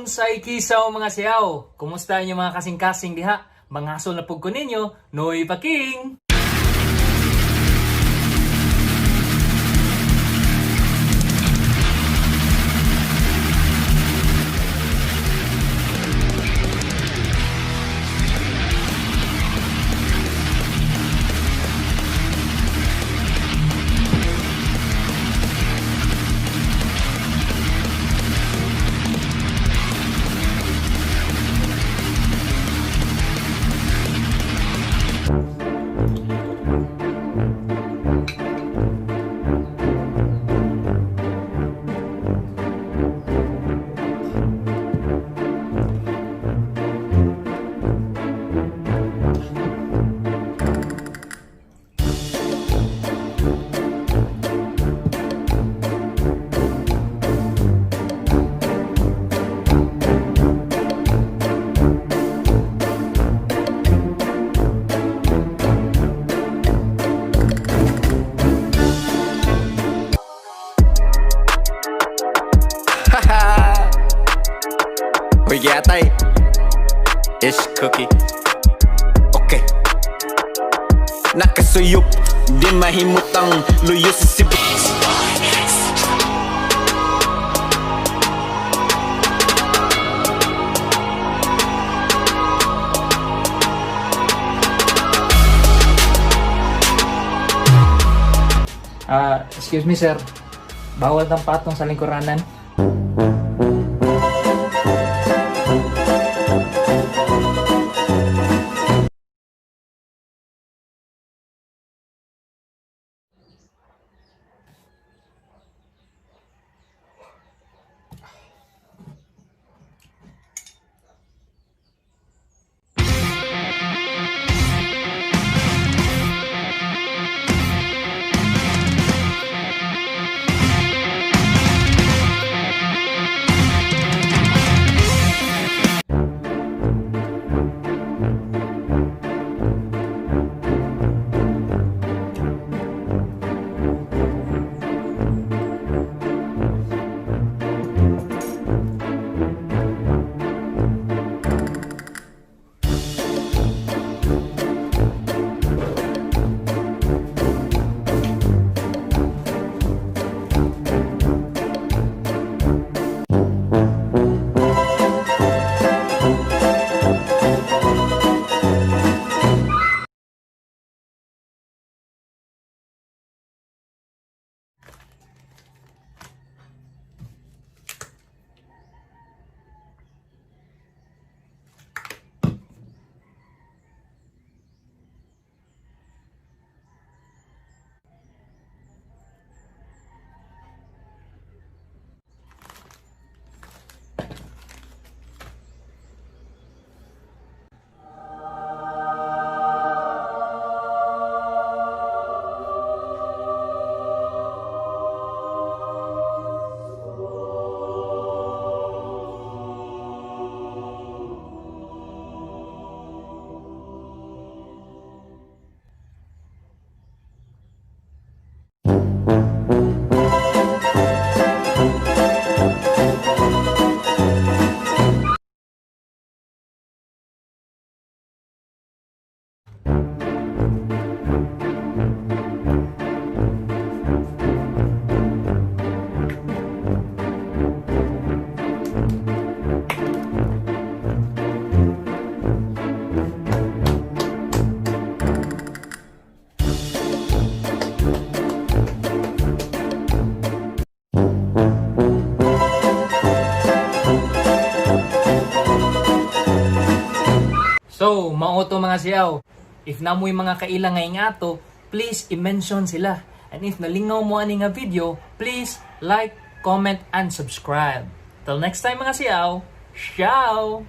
Unsay kisaw, mga siyaw? Kumusta inyo mga kasing-kasing diha? Mangasol na pug ko ninyo, Noy Paking! Uy, yatay. Ish cookie. Okay. Nakasuyop, di mahimutang luyo sa Cebu. Ah, excuse me, sir. Bawal ng patong sa lingkuranan. So, mao to, mga siyaw. If namoy mga kaila nga ingato, please i-mention sila. And if nalingaw mo ani nga video, please like, comment, and subscribe. Till next time, mga siyaw, ciao!